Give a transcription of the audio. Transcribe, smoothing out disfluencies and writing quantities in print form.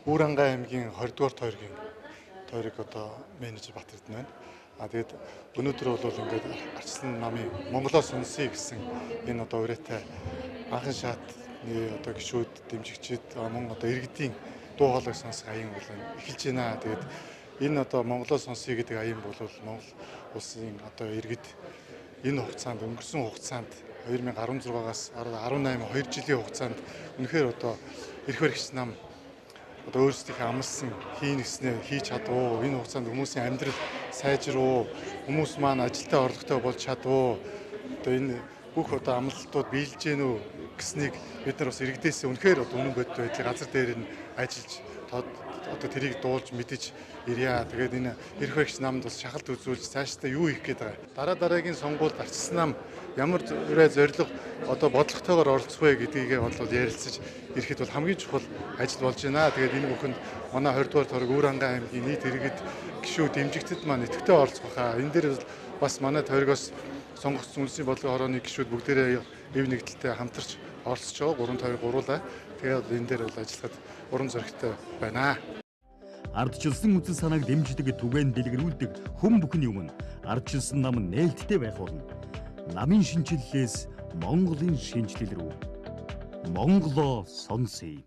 Үүранга аймгийн 20 дугаар тойргийн тойрог одоо менежер Батэрдэн байна. А тэгээд өнөөдөр бол ингээд Арчилсан намын Монголоо сонсъё гэсэн энэ одоо уриатай анхан шатны одоо гишүүд, дэмжигчид, мөн одоо иргэдийн дуу хоолойг сонсох аян бол эхэлж байна. Тэгээд энэ одоо Монголоо сонсъё гэдэг аян бол Монгол улсын одоо иргэд энэ хугацаанд, өнгөрсөн хугацаанд 2016-аас 18 2 жилийн хугацаанд үнэхээр одоо эрх баригч нам одоо өөрсдийнхээ амласан хийн гэснээ хийж чадвуу, энэ хугацаанд хүмүүсийн амьдрал сайжруу, хүмүүс маань ажилтаа орлоготой болж чадвуу, одоо энэ бүх одоо амлалтууд биелж гэнэ үү гэснийг бид нар бас иргэдээс үнэхээр одоо үнэн бодит байдлыг газар дээр нь ажиллаж одоо тэрийг дуулж мэдэж ирья. Тэгээд энэ эрх баригч намд бас шахалт үзүүлж цаашдаа юу хийх гээд байгаа. Дараа дараагийн сонгуульд Арчилсан нам ямар уриа зорилго одоо бодлоготойгоор оролцох вэ гэдгийг бол ярилцаж ирэхэд бол хамгийн чухал ажил болж байна. Тэгээд энэ бүхэнд манай 20 дугаар тойрог Үүранга аймгийн нийт иргэд гишүүд дэмжигчдэд маань идэвхтэй оролцох байхаа. Энэ дээр бас манай тойрогоос сонгогдсон үндэсний бодлогын хорооны гишүүд бүгдээрээ эв нэгдэлтэй хамтарч оролцож байгаа. 3 тойрог гуруулаа. Тэгээд энэ дээр бол ажиллахад урам зоригтой байна. Ардчилсан үзэл санааг дэмждэг, түгээн дэлгэрүүлдэг хүн бүхний өмнө Ардчилсан нам нээлттэй байх болно. Намын шинэчлэлээс Монголын шинэчлэл рүү. Монголоо сонсъё.